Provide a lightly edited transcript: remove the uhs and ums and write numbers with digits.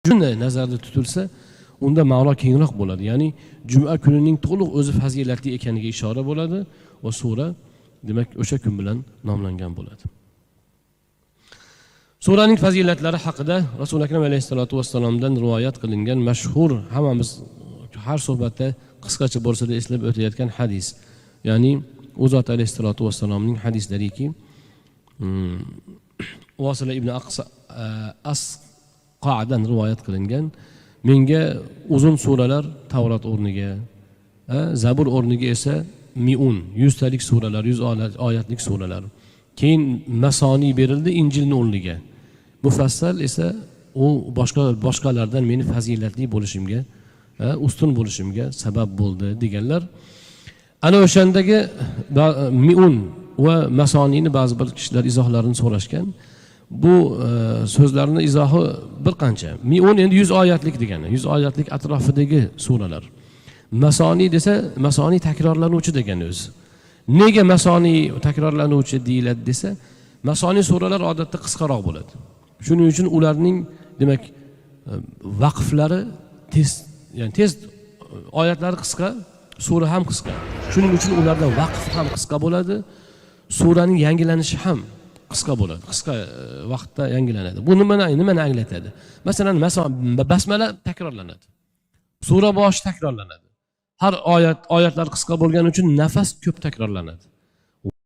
Shunday nazarda tutilsa, unda ma'no kengroq bo'ladi, ya'ni juma kunining to'liq o'zi fazilatli ekaniga ishora bo'ladi va sura, demak, o'sha kun bilan nomlangan bo'ladi. Suraning fazilatlari haqida Rasuli Akram alayhissalotu vassalomdan rivoyat qilingan mashhur, hammamiz har suhbatda qisqacha bo'lsada eslab o'tayotgan hadis, ya'ni u zot alayhissalotu vassalomning hadislariki, Vasila ibn Asqadan rivoyat qilingan: "Menga uzun suralar Tavrot o'rniga, Zabur o'rniga esa miun, 100 talik suralar, 100 oyatlik suralar, keyin masoniy berildi Injilni o'rniga, mufassal esa u boshqa boshqalardan meni fazilatli bo'lishimga, ustun bo'lishimga sabab bo'ldi", deganlar. Ana o'shandagi miun va masoniyni ba'zi bir kishilar izohlarini so'rashgan. Bu so'zlarni izohi bir qancha. Miun endi 100 oyatlik degani, 100 oyatlik atrofidagi suralar. Masoniy desa, masoniy takrorlanuvchi degani o'zi. Nega masoniy, takrorlanuvchi deyiladi desa, masoniy suralar odatda qisqaroq bo'ladi. Shuning uchun ularning, demak, vaqflari tez, ya'ni tez, oyatlari qisqa, sura ham qisqa. Shuning uchun ularda vaqf ham qisqa bo'ladi, suraning yangilanishi ham qisqa bo'ladi, qisqa vaqtda yangilanadi. Bu nimani anglatadi? Masalan, basmala takrorlanadi, sura boshi takrorlanadi. Har oyat, oyatlar qisqa bo'lgani uchun nafas ko'p takrorlanadi.